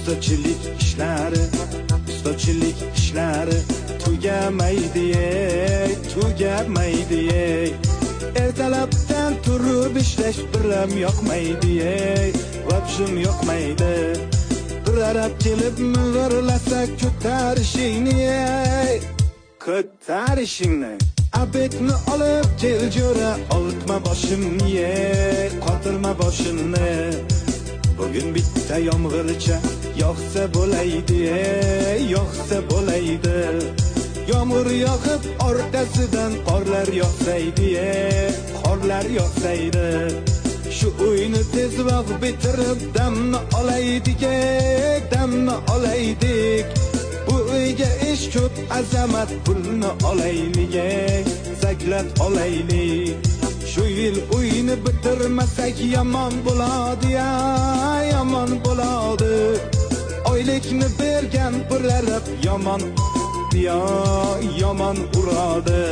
Ustachilik ishlari, ustachilik ishlari tugamaydi, ey, tugamaydi, ey. Ertalabdan turib ishlash biram yoqmaydi, ey, vobshim yoqmaydi. Bir arab kelib mivirlasa ko'tarishingni, ey, ko'tarishingni. Abetni olib kel jo'ra, ovutma boshimni, ey, qotirma boshimni. Bugun bitta yomg'ircha yog'sa bo'laydi, ey, yog'sa bo'laydi. Yomg'ir yog'ib orqasidan qorlar yog'saydi, ey, qorlar yog'saydi. Shu uyni tezroq bitirib damni olaydik, ey, damni olaydik. Bu uyga ish ko'p, azamat pulni olaylik, ey, zaklat olaylik. Shu yil uyni bitirmasak yomon bo'ladi, ya, yomon bo'ladi. Oylikni bergan bir arab yomon, ya, yomon uradi.